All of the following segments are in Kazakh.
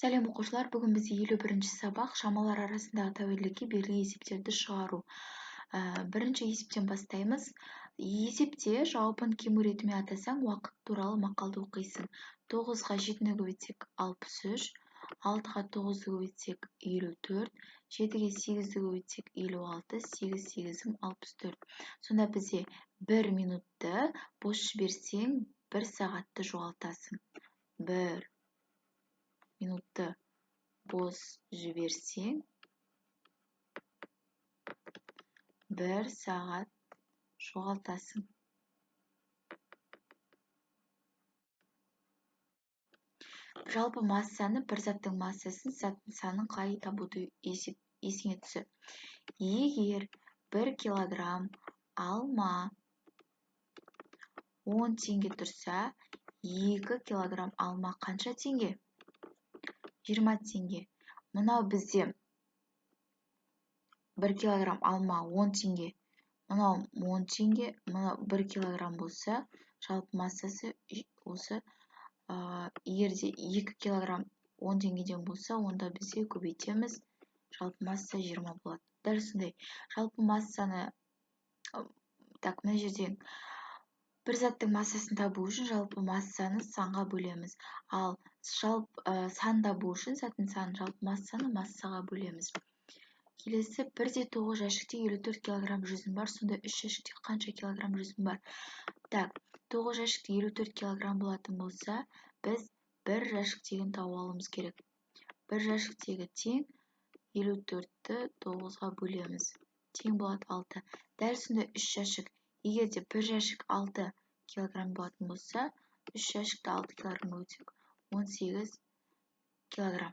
Сәлем оқушылар, бүгін бізде 51-ші сабақ шамалар арасындағы тәуелділікке берілген есептерді шығару. Бірінші есептен бастаймыз. Есепте жауабын кему ретімен атасаң, уақыт туралы мақалды оқисың. 9-ға 7-ні көбейтсек 63, 6-ға 9-ды көбейтсек 54, 7-ге 8-ді көбейтсек 56, 8 8-ім 64. Сонда бізде 1 минутты бос жіберсең, 1 сағатты жоғалтасың. 1 минутты бос жіберсең, 1 сағат жоғалтасың. Жалпы массаны, бір заттың массасын, заттың санын қалай табуды есіңе түсір. Егер 1 килограмм алма 10 теңге тұрса, 2 килограмм алма қанша теңге? 20 теңге. Мынау бізде 1 килограмм алма 10 теңге. Мынау 10 теңге, мынау 1 килограмм болса, жалпы массасы осы, егер де 2 килограмм 10 теңгеден болса, онда бізде көбейтеміз, жалпы масса 20 болады. Дәл сондай жалпы массаны, так, мына жерден бір заттың массасын табу үшін жалпы массаны санға бөлеміз. Ал жалпы сан табу үшін заттың санын жалпы массаны массаға бөлеміз. Келесі 1,9 жәшікте 54 килограмм жүзім бар, сонда 3 жәшікте қанша килограмм жүзім бар? Так, 9 жәшікте 54 килограмм болатын болса, біз 1 жәшіктегіні тауып алуымыз керек. 1 жәшіктегі тең 54-ті 9-ға бөлеміз. Тең болады 6. Дәл сондай 3 жәшік. Егер де 1 жәшік 6 килограмм болатын болса, 3 жәшікті 6 килограмм бөлсек, 18 килограмм.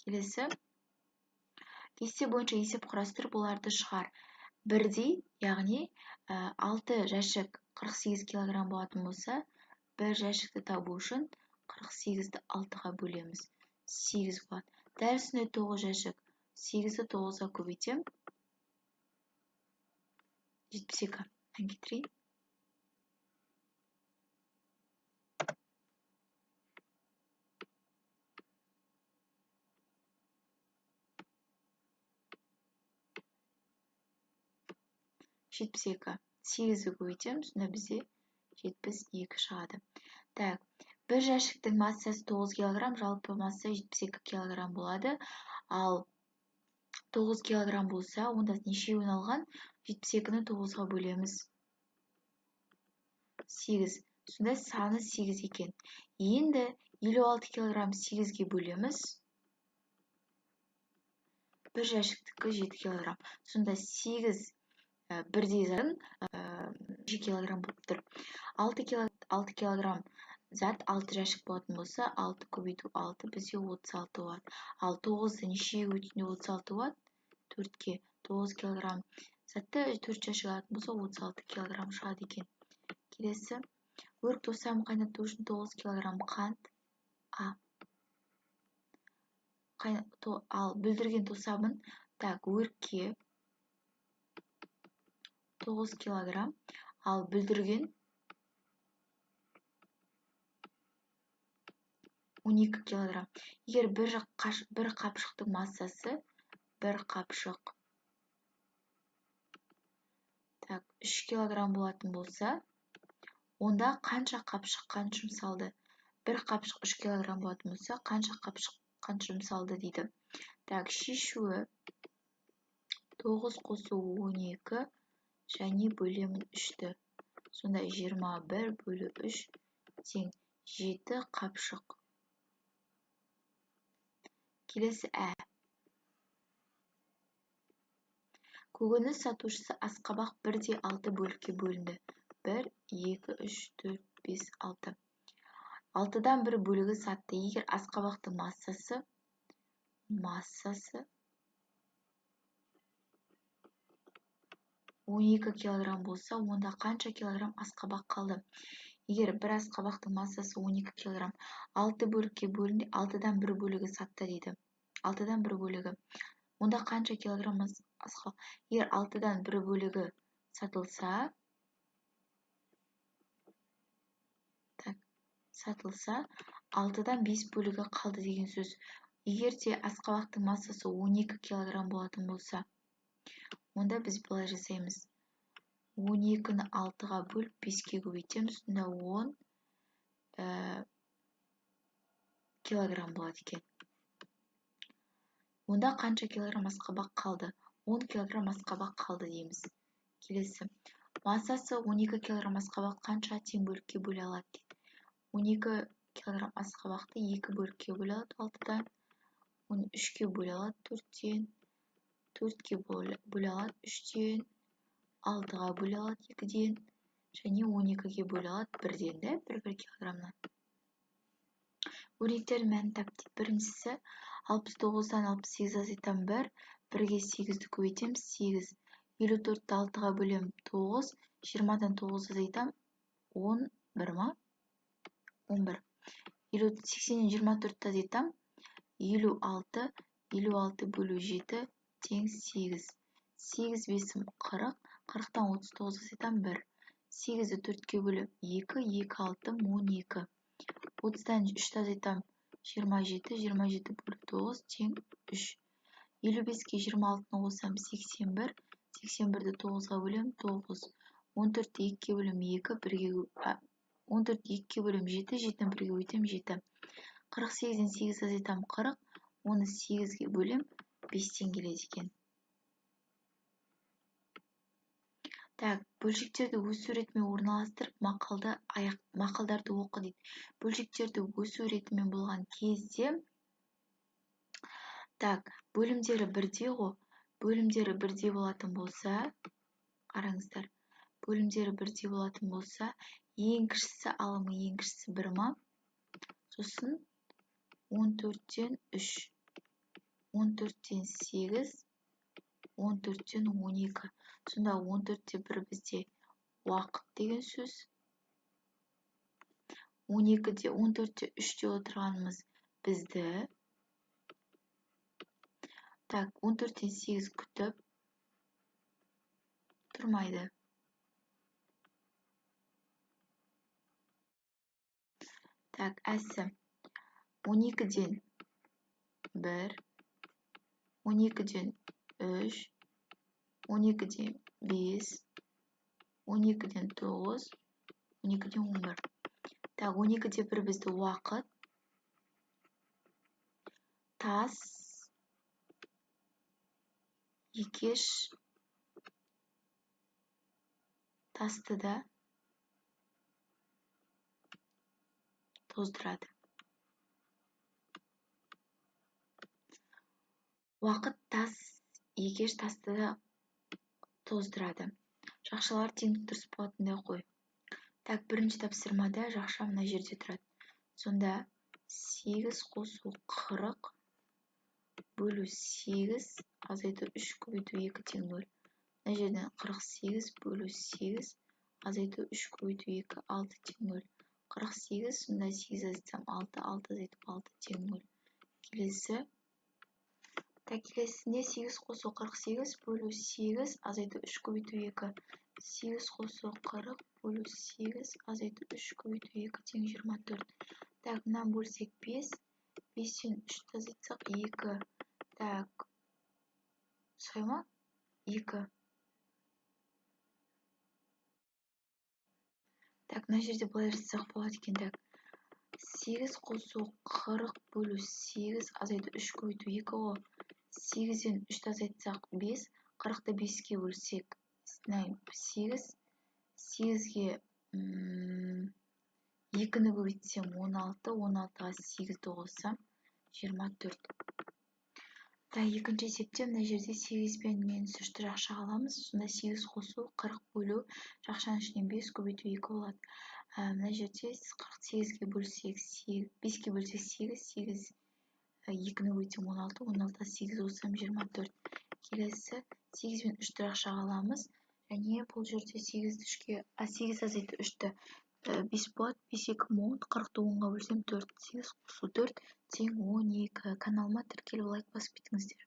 Келесі кесте бойынша есеп құрастырып, оларды шығар. Бірдей, яғни 6 жәшік 48 килограмм болатын болса, 1 жәшікті табу үшін 48-ді 6-ға бөлеміз. 8 болады. Дәл сондай 9 жәшік. 8-ді 9-ға көбейтем. 72. Ән кетірейін. 72. 8-ді көбейтеміз, сонда бізде 72 шығады. Так, бір жәшіктің массасы 9 килограмм, жалпы масса 72 килограмм болады. Ал 9 килограмм болса, онда нешеуін алған? 72-ні 9-ға бөлеміз. 8. Сонда саны 8 екен. Енді 56 килограмм 8-ге бөлеміз. Бір жәшіктікі 7 килограмм. Сонда 8 бірдей заттың 7 килограмм болып тұр. 6 килограмм зат 6 жәшік болатын болса, 6 көбейту 6 бізде 36 болады. Ал 9-ды нешеге көбейткенде 36 болады? 4-ке. 9 килограмм затты 4 жәшік алатын болса, 36 килограмм шығады екен. Келесі, өрік тосамын қайнату үшін 9 килограмм қант. Ал бүлдірген тосамын, так, өрікке 9 килограмм, ал бүлдірген 12 килограмм. Егер бір қапшықтың массасы, бір қапшық, так, 3 килограмм болатын болса, онда қанша қапшық қант жұмсалды? Бір қапшық 3 килограмм болатын болса, қанша қапшық қант жұмсалды дейді. Так, шешуі 9 қосу 12 және бөлемін 3-ті. Сонда 21 бөлі 3 тең 7 қапшық. Келесі ә. Көкөніс сатушысы асқабақ 1,6 бөлікке бөлінді. 1, 2, 3, 4, 5, 6. 6-дан бір бөлігі сатты. Егер асқабақтың массасы 12 килограмм болса, онда қанша килограмм асқабақ қалды? Егер бір асқабақтың массасы 12 килограмм, 6 бөлікке бөлінді, 6-дан бір бөлігі сатты дейді. 6-дан бір бөлігі. Онда қанша килограмм асқабақ? Егер 6-дан бір бөлігі сатылса, так, сатылса, 6-дан 5 бөлігі қалды деген сөз. Егер де асқабақтың массасы 12 килограмм болатын болса, онда біз былай жасаймыз. 12-ні 6-ға бөліп 5-ке көбейтеміз, сонда 10 килограмм болады екен. Онда қанша килограмм асқабақ қалды? 10 килограмм асқабақ қалды дейміз. Келесі. Массасы 12 килограмм асқабақ қанша тең бөлікке бөле алады дейді. 12 килограмм асқабақты 2 бөлікке бөле алады 6-дан, 3-ке бөле алады 4-тен, 4-ке бөле алады 3-тен, 6-ға бөле алады 2-ден, және 12-ге бөле алады 1-ден, да, 1-1 килограммнан. Өрнектердің мәнін тап дейді. Біріншісі 69-дан 68 азайтам 1, 1-ге 8-ді көбейтемін 8, 54-ті 6-ға бөлем 9, 20-дан 9 азайтам 11 ма? 11. 80-нен 24-ті азайтам 56, 56 бөлу 7 тең 8. 8 бесім 40, 40-тан 39 азайтам 1. 8-ді 4-ке бөлем 2, 2 алтым 12. 30-дан 3-ті азайтам 27, 27 бөлу 9 тең 3. 55-ке 26-ны қосам 81, 81-ді 9-ға бөлем 9. 14-ті 2-ге бөлем 2, 1-ге 14-ті 2-ге бөлем 7, 7-ні 1-ге көбейтем 7. 48-ден 8 азайтам 40, оны 8-ге бөлем 5-тен келеді екен. Так, бөлшектерді өсу ретімен орналастырып, мақалдарды оқы дейді. Бөлшектерді өсу ретімен болған кезде, так, бөлімдері бірдей ғой. Бөлімдері бірдей болатын болса, қараңыздар, бөлімдері бірдей болатын болса, ең кішісі алымы ең кішісі 1 ма? Сосын 14-тен 3, 14-тен 8, 14-тен 12. Сонда 14-те 1 бізде уақыт деген сөз. 12-де 14-те 3-те отырғанымыз бізді. Так, 14-тен 8 күтіп тұрмайды. Так, әсі 12-ден 1, 12-ден 3, 12-ден 5, 12-ден 9, 12-ден 11. Так, 12-де 1 бізді уақыт. Тас екеш тасты да тоздырады. Уақыт тас екеш тасты да тоздырады. Жақшалар теңдік дұрыс болатындай қой. Так, бірінші тапсырмада жақша мына жерде тұрады. Сонда 8 қосу 40 бөлу 8 азайту 3 көбейту 2 тең 0. Мына жерден 48 бөлу 8 азайту 3 көбейту 2 6 тең 0. 48, сонда 8 азайтсам 6, 6 азайту 6 тең 0. Келесі. Так, келесінде 8 қосу 48 бөлу 8 азайту 3 көбейту 2. 8 қосу 40 бөлу 8 азайту 3 көбейту 2 тең 24. Так, мынаны бөлсек 5, 5-тен 3-ті азайтсақ 2. Так, солай ма? 2. Так, мына жерде былай жасасақ болады екен. Так, 8 қосу 40 бөлу 8 азайту 3 көбейту 2 ғой. 8-ден 3-ті азайтсақ 5, 40-ты 5-ке бөлсек 8, 8-ге 2-ні көбейтсем 16, 16-ға 8-ді қоссам 24. Так, екінші есепте мына жерде 8 бен минус 3-ті жақшаға аламыз. Сонда 8 қосу 40 бөлу жақшаның ішінен 5 көбейту 2 болады. Мына жерде 48-ге бөлсек, 5-ке бөлсек 8, 8 2-ні көбейтсем 16, 16-ға 8 қоссам 24. Келесі 8 бен 3-ті жақшаға аламыз. Және бұл жерде 8 азайту 3-ті 5 болады. 5 2 10, 40-ты 10-ға бөлсем 4, 8 қосу 4 тең 12. Каналыма тіркеліп лайк басып кетіңіздер.